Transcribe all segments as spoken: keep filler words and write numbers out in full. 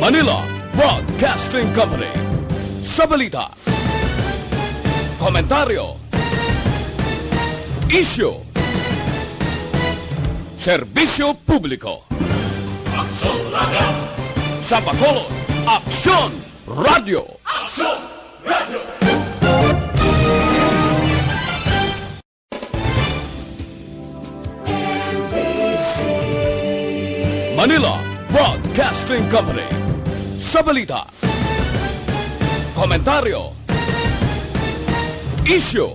Manila Broadcasting Company. Sa balita, komentaryo, isyu, serbisyo publiko. Aksyon Radio! Sa Bacolod, Aksyon Radio! Aksyon Radio! Manila Broadcasting Company. Sa balita, komentaryo, isyu,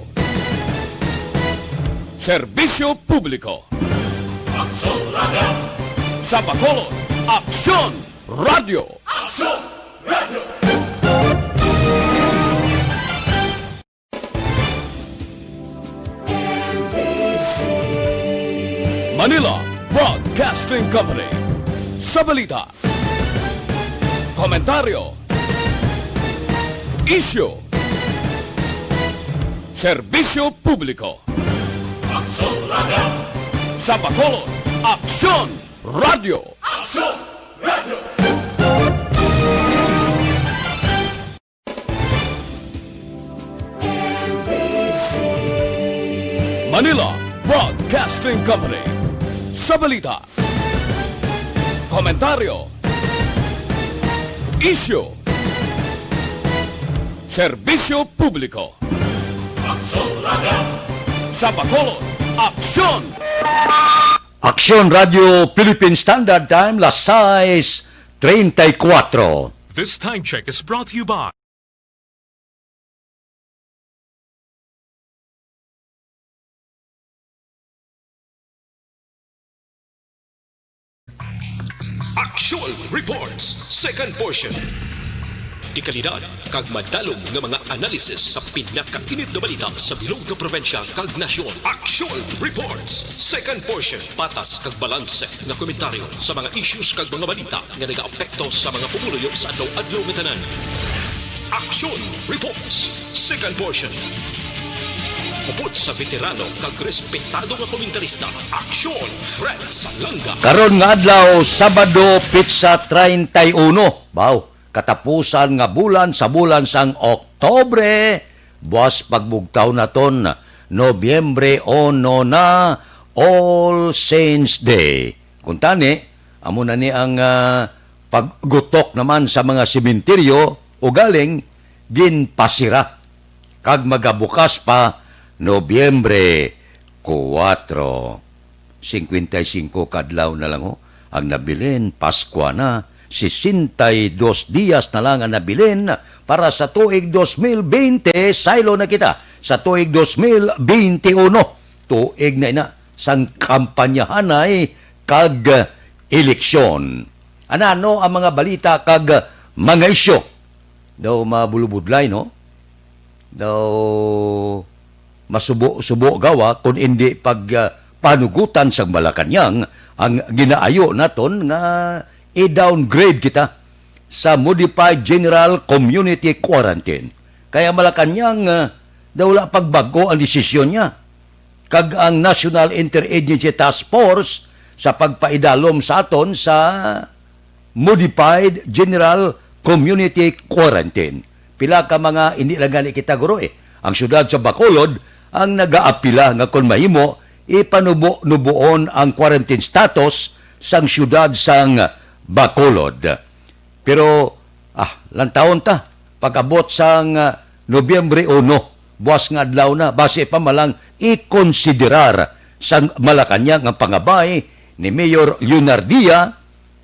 serbisyo publiko. Aksyon Radio! Sa Bacolod, Aksyon Radio! Aksyon Radio! Manila Broadcasting Company. Sa balita, komentaryo, isyu, serbisyo publiko. Aksyon Radio! Sa Bacolod, Aksyon Radio! Aksyon Radio! Manila Broadcasting Company. Sa balita, komentaryo, isyu, serbisyo publiko. Aksyon Radio! Sa Bacolod, Aksyon! Aksyon Radio Philippine Standard Time, las sais treinta y cuatro. This time check is brought to you by Action Reports, second portion. Dekalidad kag madalom nga mga analisis sa pinakainit nga balita sa bilog nga probinsya kag nasyon. Action Reports, second portion. Patas kag balanse nga komentaryo sa mga issues kag mga balita nga nagaapekto sa mga pumuluyo sa adlaw-adlaw nga tanan. Action Reports, second portion. Upod sa veterano kag respetado nga komentarista, Action Fred Salanga. Karon nga adlaw, Sabado, petsa treinta y uno. Baw, katapusan nga bulan sa bulan sang Oktobre, buwas pagbugtaw naton, Nobyembre uno na, All Saints Day. Kuntani, amo na ni ang, ah, paggutok naman sa mga sementeryo, ugaling ginpasira, kag magabukas pa Nobyembre kuwatro. Singkwenta y singko ka adlaw na lang, ho, ang nabilin, Paskwa na. Sesenta y dos dias na lang ang nabilin para sa tuig dos mil bente, saylo na kita sa tuig dos mil bente uno. Tuig na ina sang kampanyahanay kag eleksyon. Anano ang mga balita kag mga isyu? Daw mabulubudlay, no? Daw masubo-subo gawa, kun indi pag, ah, panugutan sang Malacañang ang ginaayo naton nga i-downgrade kita sa Modified General Community Quarantine. Kaya Malacañang, ah, daw wala pagbag-o ang desisyon niya. Kag ang National Interagency Task Force sa pagpaidalom sa aton sa Modified General Community Quarantine. Pila ka mga, hindi lang gani kita, guro, eh. Ang siyudad sa Bacolod ang nagaapila nga kon mahimo, ipanubo-nuboon ang quarantine status sang siyudad sang Bacolod. Pero, ah, lantawon ta, pag-abot sang, ah, Nobyembre uno, buwas nga adlaw na, basi pa man lang ikonsiderar sang Malacañang ang pangabay ni Mayor Leonardia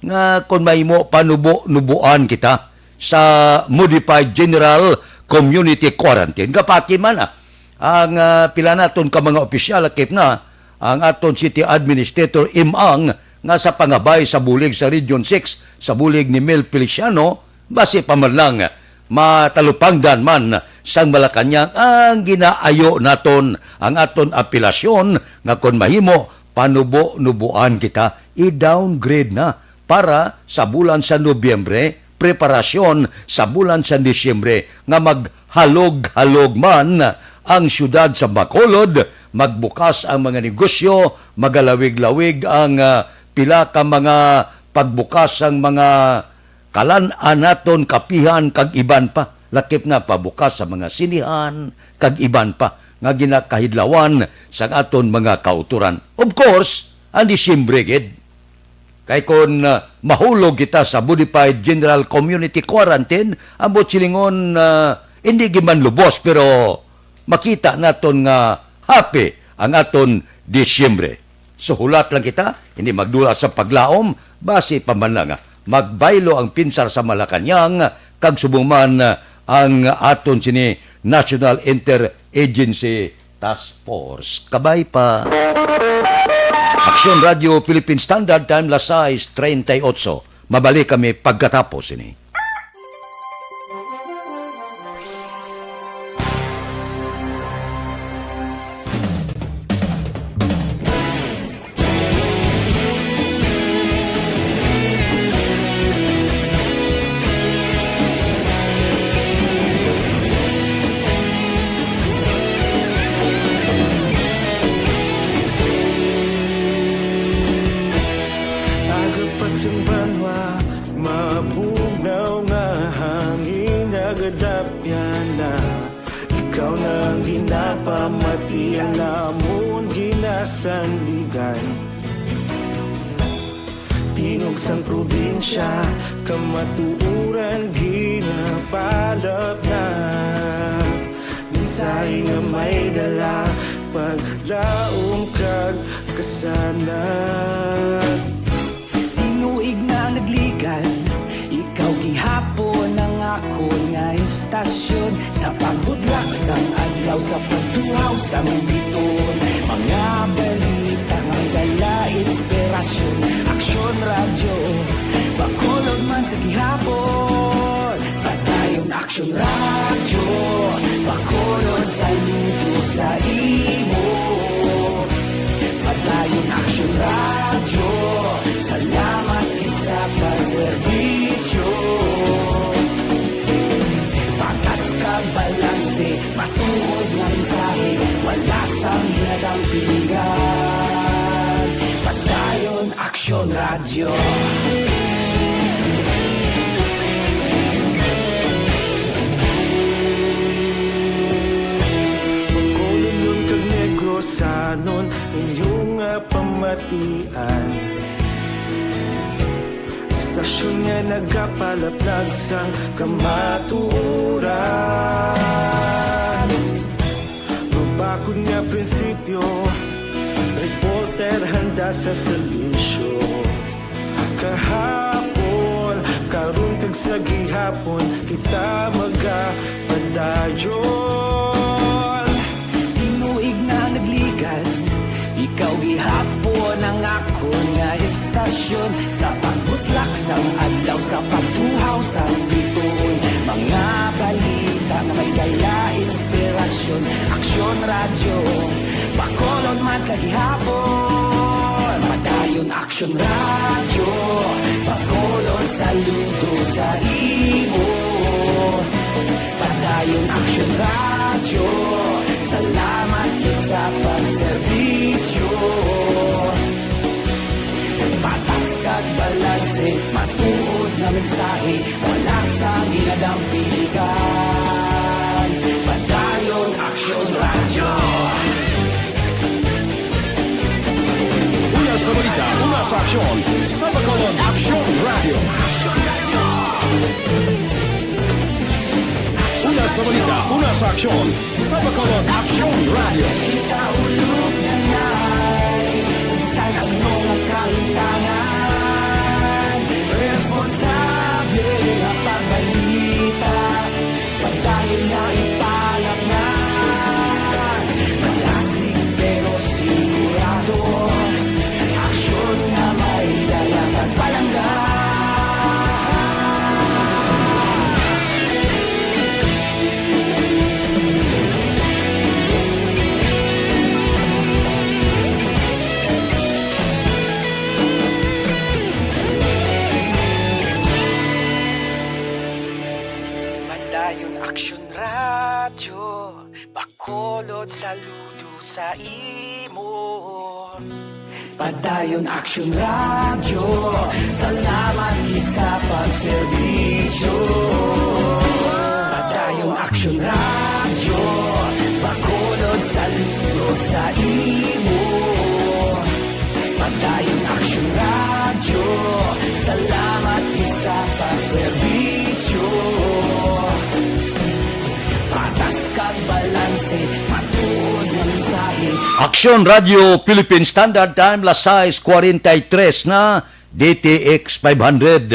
nga kon mahimo, panubo-nubuan kita sa Modified General Community Quarantine. Kapati man, ah, ang, ah, pila naton ka mga opisyal, lakip na ang aton City Administrator Imang, nga sa pangabay sa bulig sa Region six, sa bulig ni Mel Feliciano, basi pa man lang matalupangdan man sang Malacañang ang ginaayo naton, ang aton apelasyon nga kon mahimo, panubo-nubuan kita, i-downgrade na para sa bulan sa Nobyembre, preparasyon sa bulan sa Disyembre nga maghalog-halog man ang siyudad sa Bacolod, magbukas ang mga negosyo, magalawig-lawig ang, ah, pila ka mga pagbukas sang mga kalan-an naton, kapihan, kag iban pa. Lakip na pabukas sa mga sinihan, kag iban pa nga ginakahidlawan sang aton mga kautoran. Of course, ang Disyembre gid. Kay kon, ah, mahulog kita sa modified general community quarantine, ambot silingon, ah, hindi gid man lubos, pero makita naton nga happy ang aton Disyembre. So, hulat lang kita, hindi magdula sa paglaom, basi pa man lang, ah, magbaylo ang pinsar sa Malacañang, kag subong man, ah, ang aton sini National Interagency Task Force. Kabay pa. Aksyon Radio Philippine Standard Time, las sais treinta y ocho. Mabalik kami pagkatapos sini. Aga pa sing banwa, mabugnaw nga hangin, nagadapyan na. Ikaw na ang ginapamati, ang amon ginasandigan. Tingog sang probinsya, kamatuoran ginapalapnap. Mensahe nga may dala, paglaom kag kasanag. Tinuig na nagligan, ikaw gihapon ang akon nga istasyon. Sa pagbutlak sang adlaw, sa pagtuhaw sang bituon, mga balita nga dala inspirasyon. Aksyon Radyo, Bacolod man sa gihapon. Padayon Aksyon Radyo, Bacolod, saludo sa imo. Padayon Aksyon Radyo, salamat gid sa pagserbisyo. Patas kag balanse, matuod nga mensahe, wala sang ginadampigan. Padayon Aksyon Radyo. Bacolodnon kag Negrosanon, inyo nga pamatian. Istasyon nga nagapalaplag sang kamatuoran. Mabakod nga prinsipyo, reporter handa sa serbisyo. Kahapon, karon, kag sa gihapon, kita magapadayon. Tinuig na nagligan, ikaw gihapon ang akon nga istasyon. Sa pagbutlak sang adlaw, sa pagtuhaw sang bituon, mga balita nga may dala inspirasyon. Aksyon Radyo, Bacolod man sa gihapon. Padayon Aksyon Radyo, Bacolod, saludo sa imo. Padayon Aksyon Radyo, salamat gid sa pagserbisyo. Patas kag balanse, matuod nga mensahe, wala sang ginadampigan. Padayon Aksyon Radyo. Una sa balita, una sa aksyon, sa Bacolod Aksyon Radyo. Una sa balita, una sa aksyon, sa Bacolod Aksyon Radyo. Kita ulog na ngay, sa bisan ano nga kahimtangan, responsable nga pagbalita. Padayon nga ipalapngan, malasig pero sigurado, aksyon nga may dala kag palangga. Padayon Aksyon Radyo, Bacolod, saludo sa imo. Padayon Action Radio, salamat gid sa pagserbisyo. Padayon Action Radio, Bacolod, saludo sa imo. Padayon Action Radio, salamat gid sa pagserbisyo. Patas kag balanse, matuod nga mensahe. Aksyon Radio Philippine Standard Time, las sais cuarenta y tres na, D T X five hundred.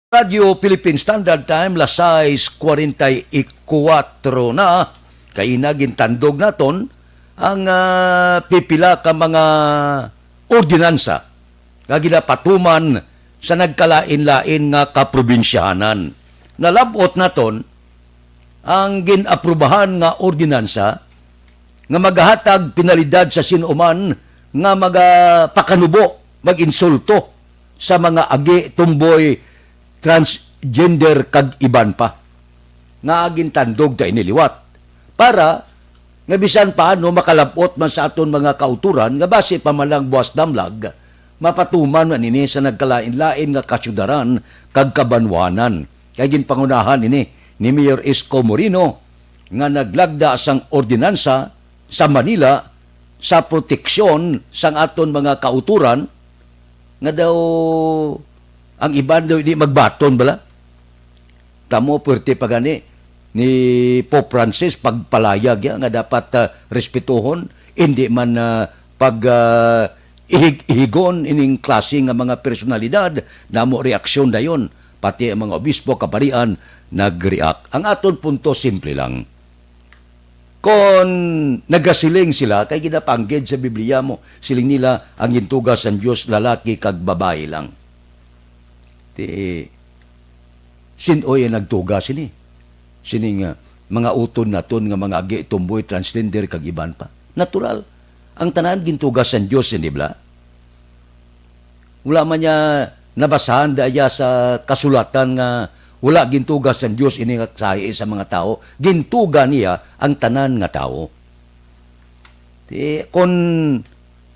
Radio Philippine Standard Time, las sais cuarenta y cuatro na, kay ina gintandog naton ang, ah, pipila ka mga ordinansa nga ginapatuman sa nagkalain-lain nga kaprobinsyahanan. Nalab-ot naton ang gin-aprubahan nga ordinansa nga magahatag penalidad sa sino man nga magapakanubo, mag-insulto sa mga agi, tomboy, transgender, kag iban pa, nga gintandog ta ini liwat, para nga bisan paano makalab-ot man sa aton mga kautoran nga basi pa man lang buwas damlag, mapatuman man ini sa nagkalain-lain nga kasyudaran kag kabanwanan. Kay ginpangunahan ini ni Mayor Isko Moreno nga naglagda sang ordinansa sa Manila sa proteksyon sang aton mga kautoran, nga daw ang iban daw hindi magbaton bala. Kamo, puwerte pa gani ni Pope Francis pagpalayag ya nga dapat, ah, respetuhon, indi man, ah, pag, ah, ihig-, ihigon ining klase nga mga personalidad. Namo reaksyon dayon, pati ang mga obispo, kaparian, nag-react. Ang aton punto, simple lang. Kon nagasiling sila, kay ginapanggid sa Biblia mo, siling nila, ang gintuga sang Dios lalaki kag babayi lang. Ti, sin-o ang nagtuga sini? Sini nga mga utod naton nga mga agi, tomboy, transgender, kag iban pa. Natural. Ang tanan gintuga sang Dios, hindi bala? Wala man niya nabasahan daya sa kasulatan nga wala gintuga sang Dios ini nga sahi sa mga tawo. Gintuga niya ang tanan nga tawo. Ti, kon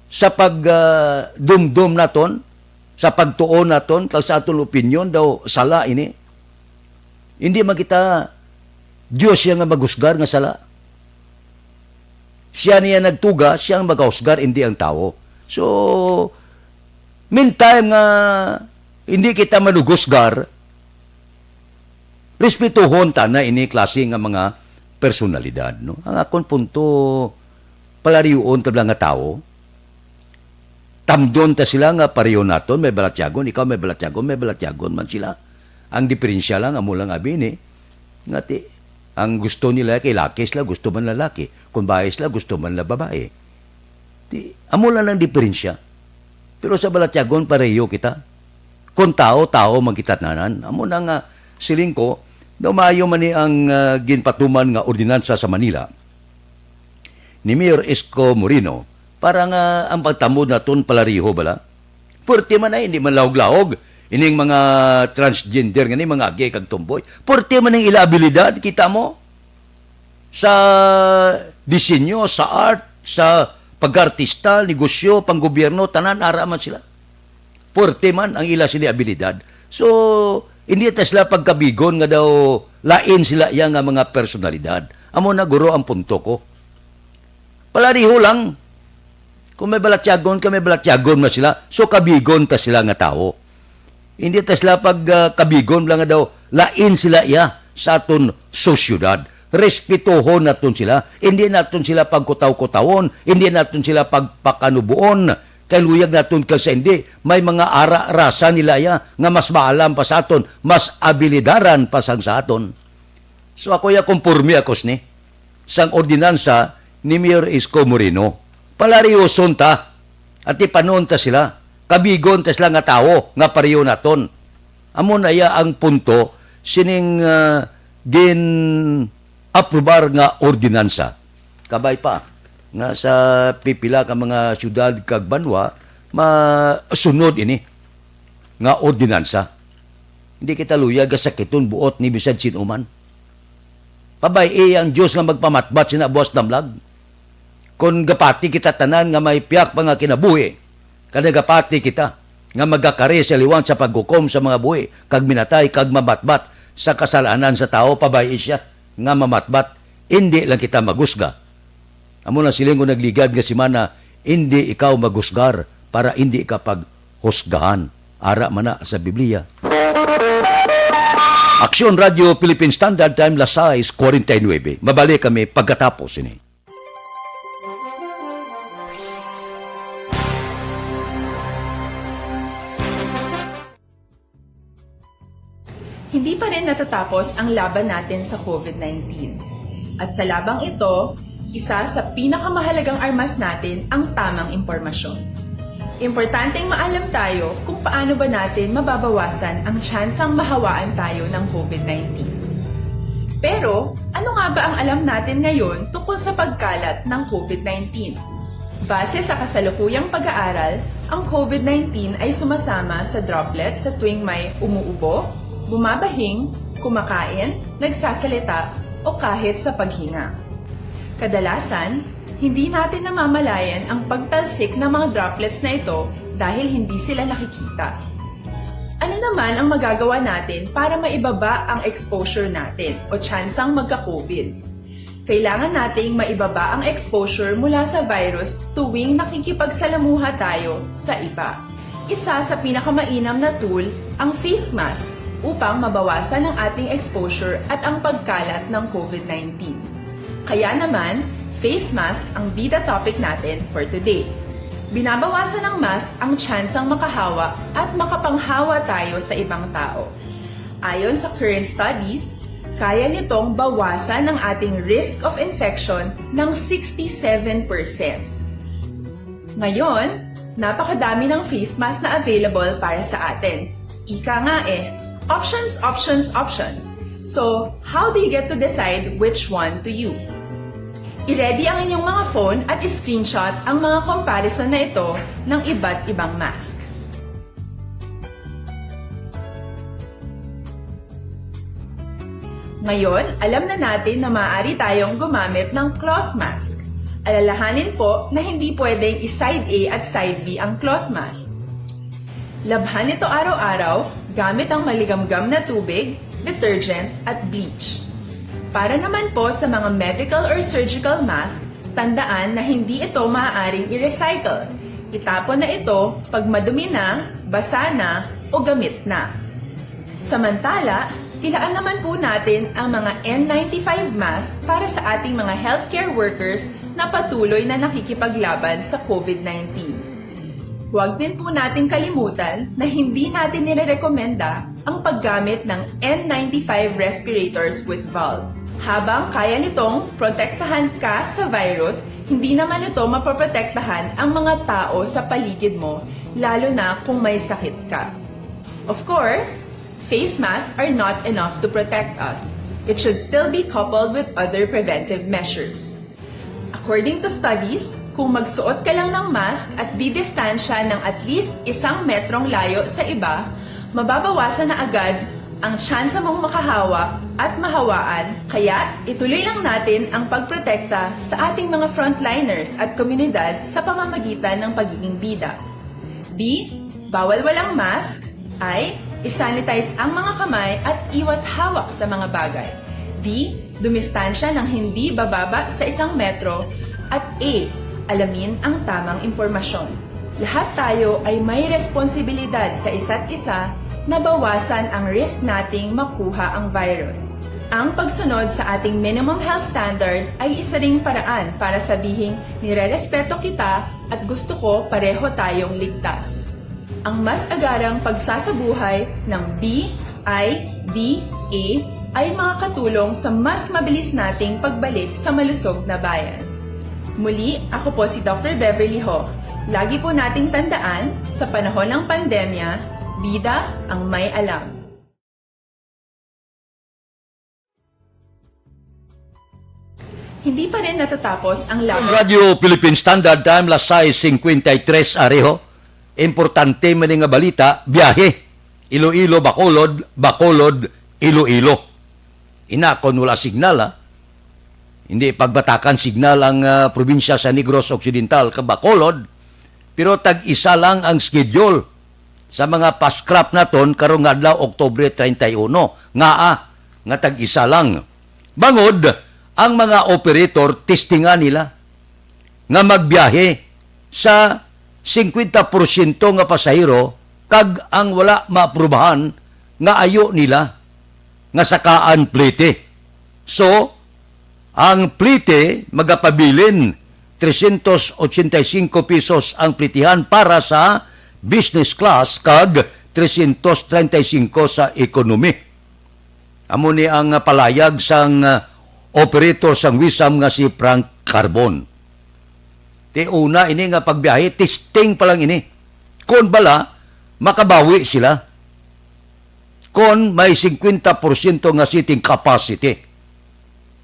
sa pag, ah, dumdom naton, sa pagtuon naton, kag sa aton opinyon daw sala ini, hindi man kita Dios siya nga maghusgar nga sala. Siya niya nagtuga, siya ang magahusgar, hindi ang tawo. So, meantime nga hindi kita manughusgar, respetuhon ta na ini klase nga mga personalidad, no? Ang akon punto, palariuon ta bala nga tawo. Tamdon ta sila nga pareho naton, may balatyagon, ikaw may balatyagon, may balatyagon man sila. Ang diferensya lang, amo lang abi ni, nga ti, ang gusto nila kay laki sila, gusto man lalaki. Kung babae sila, gusto man la babae. Ti, amo lang ang diferensya. Pero sa balatyagon, pareho kita. Kung tawo, tawo man kita tanan. Amo na nga, siling ko, daw maayo man ni ang, ah, ginpatuman nga ordinansa sa Manila ni Mayor Isko Moreno para nga ang pagtamod naton palariho bala. Pwerte man ay, hindi man lahog-lahog ining mga transgender nga ni mga gay kag tomboy. Pwerte man ang ila abilidad, kita mo? Sa disenyo, sa art, sa pag-artista, negosyo, panggobyerno, tanan ara man sila. Pwerte man ang ila sini abilidad. So, hindi ta sila pagkabigon nga daw lain sila iya nga mga personalidad. Amo na, guro, ang punto ko. Palariho lang. Kung may balatyagon ka, may balatyagon man sila. So, kabigon ta sila nga tawo. Hindi ta sila pag, ah, kabigon lang nga daw lain sila iya sa aton sosyedad. Respetuhon naton sila. Hindi naton sila pagkutaw-kutawon. Hindi naton sila pagpakanubuon. Kay luyag naton ka sa hindi, may mga ara-, rasa nila ya nga mas maalam pa sa aton, mas abilidaran pa sang sa aton. So ako ya, konporme ako sini sang ordinansa ni Mayor Isko Moreno. Palarioson ta, at ipanon ta sila, kabigon ta sila nga tawo nga pareho naton. Amo na iya ang punto sining, ah, gin-aprobar nga ordinansa. Kabay pa nga sa pipila ka mga syudad kag banwa, masunod ini nga ordinansa. Hindi kita luyag nga sakiton buot ni bisan sin-o man. Pabay-i ang Dios nga magpamatbat sina buas damlag. Kon gapati kita tanan nga may piyak pa nga kinabuhi, kag nagapati kita nga magakari sa liwat sa paghukom sa mga buhi, kag minatay, kag mamatbat sa kasalanan sa tawo, pabay-i sia nga mamatbat. Indi lang kita maghusga. Amo nang siling ko nagligad nga semana, "Indi ikaw maghusgar para indi ka paghusgahan." Ara man na sa Biblia. Aksyon Radio Philippine Standard Time, las sais cuarenta y nueve. Mabalik kami pagkatapos ini. Hindi pa rin natatapos ang laban natin sa COVID nineteen. At sa labang ito, isa sa pinakamahalagang armas natin ang tamang impormasyon. Importanteng maalam tayo kung paano ba natin mababawasan ang tsansang mahawaan tayo ng COVID nineteen. Pero, ano nga ba ang alam natin ngayon tungkol sa pagkalat ng COVID nineteen? Base sa kasalukuyang pag-aaral, ang COVID nineteen ay sumasama sa droplets sa tuwing may umuubo, bumabahing, kumakain, nagsasalita, o kahit sa paghinga. Kadalasan, hindi natin namamalayan ang pagtalsik ng mga droplets na ito dahil hindi sila nakikita. Ano naman ang magagawa natin para maibaba ang exposure natin o tsansang magka-COVID? Kailangan nating maibaba ang exposure mula sa virus tuwing nakikipagsalamuha tayo sa iba. Isa sa pinakamainam na tool ang face mask upang mabawasan ang ating exposure at ang pagkalat ng COVID nineteen. Kaya naman, face mask ang bida topic natin for today. Binabawasan ng mask ang tsansang makahawa at makapanghawa tayo sa ibang tao. Ayon sa current studies, kaya nitong bawasan ang ating risk of infection ng sixty-seven percent. Ngayon, napakadami ng face mask na available para sa atin. Ika nga eh, options, options, options. So, how do you get to decide which one to use? I-ready ang inyong mga phone at i-screenshot ang mga comparison na ito ng iba't ibang mask. Ngayon, alam na natin na maaari tayong gumamit ng cloth mask. Alalahanin po na hindi pwedeng i-side A at side B ang cloth mask. Labhan ito araw-araw gamit ang maligamgam na tubig, detergent, at bleach. Para naman po sa mga medical or surgical mask, tandaan na hindi ito maaaring i-recycle. Itapon na ito pag madumi na, basa na, o gamit na. Samantala, ilaan naman po natin ang mga N ninety-five mask para sa ating mga healthcare workers na patuloy na nakikipaglaban sa COVID nineteen. Huwag din po nating kalimutan na hindi natin nirerekomenda ang paggamit ng N ninety-five respirators with valve. Habang kaya nitong protektahan ka sa virus, hindi naman ito mapoprotektahan ang mga tao sa paligid mo, lalo na kung may sakit ka. Of course, face masks are not enough to protect us. It should still be coupled with other preventive measures. According to studies, kung magsuot ka lang ng mask at didistansya ng at least isang metrong layo sa iba, mababawasan na agad ang tsansa mong makahawa at mahawaan. Kaya, ituloy lang natin ang pagprotekta sa ating mga frontliners at komunidad sa pamamagitan ng pagiging bida. B, bawal walang mask. I, isanitize ang mga kamay at iwas hawak sa mga bagay. D, dumistansya ng hindi bababa sa isang metro. At E, alamin ang tamang impormasyon. Lahat tayo ay may responsibilidad sa isa't isa na bawasan ang risk nating makuha ang virus. Ang pagsunod sa ating minimum health standard ay isa ring paraan para sabihing nirerespeto kita at gusto ko pareho tayong ligtas. Ang mas agarang pagsasabuhay ng B I D A ay makakatulong sa mas mabilis nating pagbalik sa malusog na bayan. Muli, ako po si Doctor Beverly Ho. Lagi po nating tandaan, sa panahon ng pandemya, bida ang may alam. Hindi pa rin natatapos ang laban. Radyo Philippine Standard Time, las sais cincuenta y tres, areho. Importante man nga balita, biyahe. Iloilo, Bacolod, Bacolod, Iloilo. Ina, kon wala signal, ha? Hindi pagbatakan signal ang, ah, probinsya sa Negros Occidental kag Bacolod, pero tag-isa lang ang schedule sa mga pa-scrap naton karong adlaw, Oktubre treinta y uno. Ngaa nga tag-isa lang? Bangod ang mga operator, testingan nila nga magbiyahe sa singkwenta porsyento nga pasahero kag ang wala maaprubahan nga ayo nila nga sakaan plete. So, ang plete magapabilin trescientos ochenta y cinco pesos ang pletihan para sa business class kag trescientos treinta y cinco sa economy. Amo ni ang, ah, palayag sang, ah, operator sang Wisam nga si Frank Carbon. Ti una ini nga pagbiyahe, testing pa lang ini. Kon bala, makabawi sila. Kon may singkwenta porsyento nga seating capacity.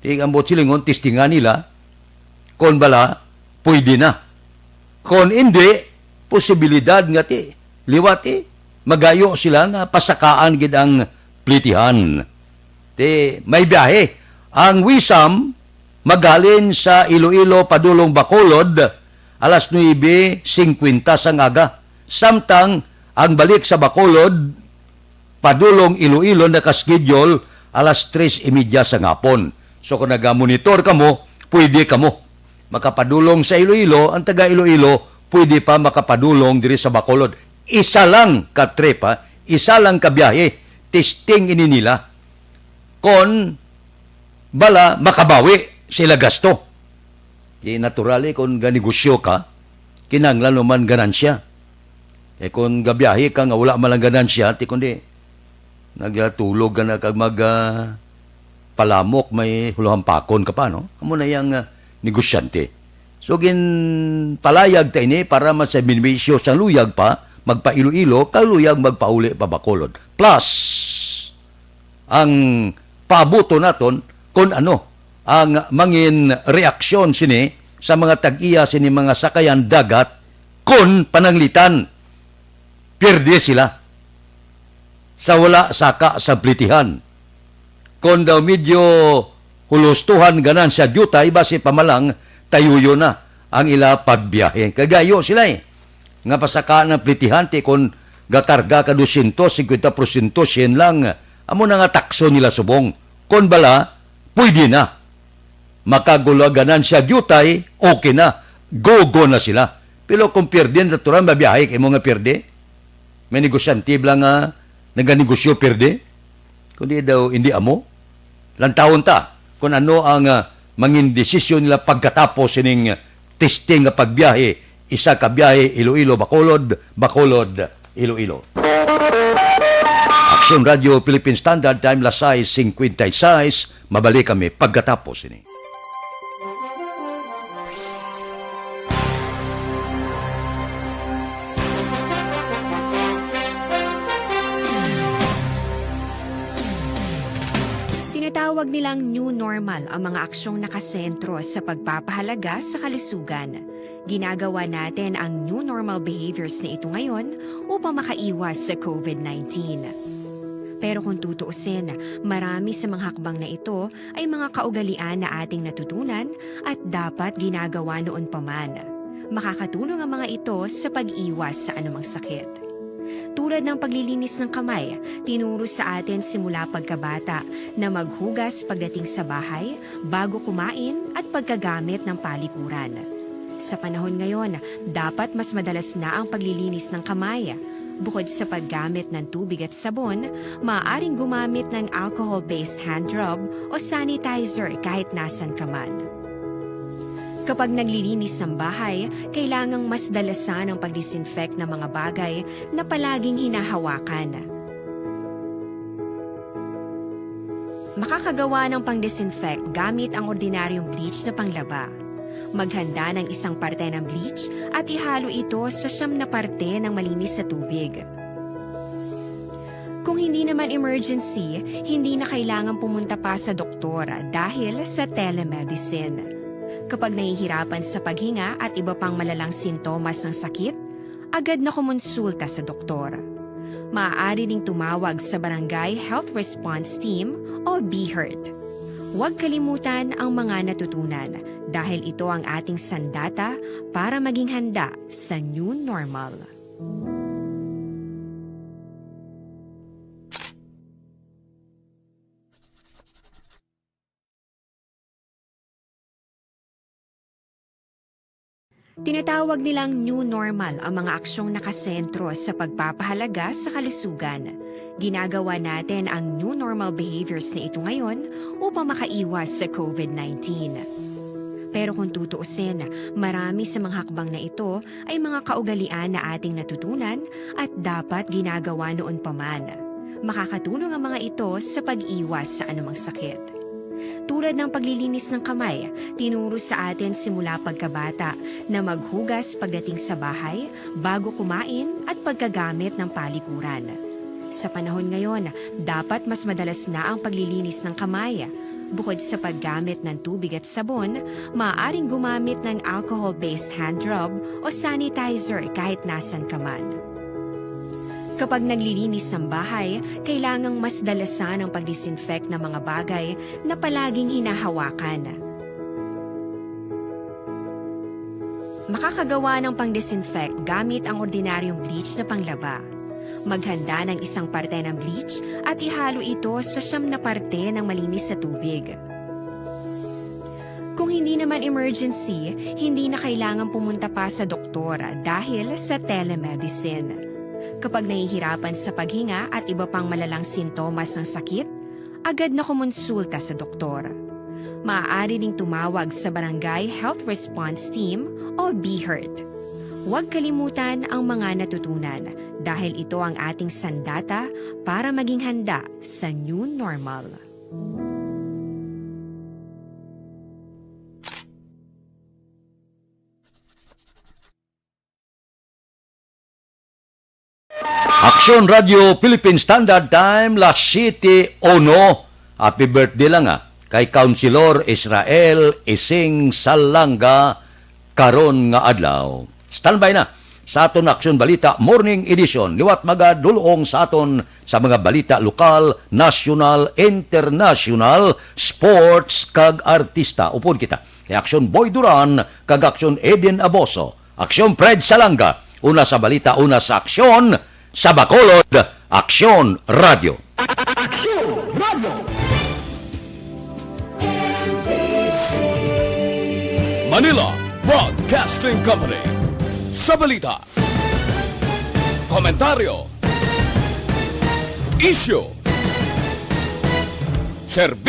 Ti ang buot silingon, testingan nila. Kon bala, pwede na. Kon hindi, posibilidad nga ti, liwat, eh, magayo sila nga pasakaan gid ang plitihan. Ti, may biyahe. Ang Wisam maghalin sa Iloilo padulong Bacolod alas nuebe singkwenta sang aga. Samtang ang balik sa Bacolod padulong Iloilo naka-schedule alas tres y media sang hapon. So, kung naga-monitor kamo, pwede kamo makapadulong sa Iloilo, ang taga Iloilo pwede pa makapadulong diri sa Bacolod. Isa lang ka trip, ha? Isa lang ka biyahe, testing ini nila. Kon bala, makabawi sa ila gasto. Di natural, eh, kung ganegosyo ka, kinahanglan mo man ganansya. Eh, kung gabiyahe ka nga wala man lang ganansya, ti kundi nagtulog ka na kag mag, ah, palamok, may hulahampakon ka pa, no? Amo na yang, ah, negosyante. So, ginpalayag ta ini para mas benepisyo sa luyag pa, magpa-Iloilo, kag luyag magpauli pa Bacolod. Plus, ang paabuton naton kon ano ang mangin reaksyon sini sa mga tag-iya sini mga sakayan dagat kon pananglitan pierde sila sa wala saka sa plitihan. Kon daw medyo hulustuhan ganansya diutay, basi pa man lang tayuyo na ang ila pagbiyahe. Kagayo sila, eh, nga pasaka ng plitihan, ti kon gakarga ka dosyentos, singkwenta porsyento, syen lang. Amo na nga takso nila subong. Kon bala, pwede na. Makagula ganansya diutay, okay na. Go-go na sila. Pero kung pierde, natural, mabiyahe kay mo nga pierde. May negosyante bala nga naganegosyo pierde. Kundi daw, hindi amo. Lantawon ta kung ano ang, ah, mangin desisyon nila pagkatapos sining testing nga pagbiyahe, isa ka biyahe Iloilo, Bacolod, Bacolod, Iloilo. Aksyon Radio Philippine Standard Time, las sais cincuenta y seis. Mabalik kami pagkatapos ini. Tinatawag nilang new normal ang mga aksyong nakasentro sa pagpapahalaga sa kalusugan. Ginagawa natin ang new normal behaviors na ito ngayon upang makaiwas sa covid nineteen. Pero kung tutuusin, marami sa mga hakbang na ito ay mga kaugalian na ating natutunan at dapat ginagawa noon pa man. Makakatulong ang mga ito sa pag-iwas sa anumang sakit. Tulad ng paglilinis ng kamay, tinuro sa atin simula pagkabata na maghugas pagdating sa bahay, bago kumain, at pagkagamit ng palikuran. Sa panahon ngayon, dapat mas madalas na ang paglilinis ng kamay. Bukod sa paggamit ng tubig at sabon, maaaring gumamit ng alcohol-based hand rub o sanitizer kahit nasan ka man. Kapag naglilinis ng bahay, kailangang mas dalasan ang pag-disinfect ng mga bagay na palaging hinahawakan. Makakagawa ng pang-disinfect gamit ang ordinaryong bleach na panglaba. Maghanda ng isang parte ng bleach at ihalo ito sa siyam na parte ng malinis na tubig. Kung hindi naman emergency, hindi na kailangan pumunta pa sa doktor dahil sa telemedicine. Kapag nahihirapan sa paghinga at iba pang malalang sintomas ng sakit, agad na kumonsulta sa doktor. Maaari ding tumawag sa Barangay Health Response Team o BHERT. Huwag kalimutan ang mga natutunan dahil ito ang ating sandata para maging handa sa new normal. Tinatawag nilang new normal ang mga aksyong nakasentro sa pagpapahalaga sa kalusugan. Ginagawa natin ang new normal behaviors na ito ngayon upang makaiwas sa COVID nineteen. Pero kung tutuusin, marami sa mga hakbang na ito ay mga kaugalian na ating natutunan at dapat ginagawa noon pa man. Makakatulong ang mga ito sa pag-iwas sa anumang sakit. Tulad ng paglilinis ng kamay, tinuro sa atin simula pagkabata na maghugas pagdating sa bahay, bago kumain at pagkagamit ng palikuran. Sa panahon ngayon, dapat mas madalas na ang paglilinis ng kamay. Bukod sa paggamit ng tubig at sabon, maaaring gumamit ng alcohol-based hand rub o sanitizer kahit nasan ka man. Kapag naglilinis ng bahay, kailangang mas dalasan ang pag-disinfect ng mga bagay na palaging hinahawakan. Makakagawa ng pang-disinfect gamit ang ordinaryong bleach na panglaba. Maghanda ng isang parte ng bleach at ihalo ito sa siyam na parte ng malinis na tubig. Kung hindi naman emergency, hindi na kailangan pumunta pa sa doktor dahil sa telemedicine. Kapag nahihirapan sa paghinga at iba pang malalang sintomas ng sakit, agad na kumonsulta sa doktor. Maaari ding tumawag sa Barangay Health Response Team o BHERT. Huwag kalimutan ang mga natutunan dahil ito ang ating sandata para maging handa sa new normal. Aksyon Radio Philippine Standard Time, las siete uno. Happy birthday lang, ah, kay Councilor Israel Ising Salanga karon nga adlaw. Standby na sa aton Aksyon Balita Morning Edition. Liwat magadulong sa aton sa mga balita lokal, nasyonal, internasyonal, sports, kag artista. Upod kita kay Aksyon Boy Duran kag Aksyon Eden Aboso. Aksyon Fred Salanga, una sa balita, una sa aksyon, sa Bacolod, Aksyon Radio. Aksyon Radio. Manila Broadcasting Company. Sa balita, komentaryo, isyu, serbisyo.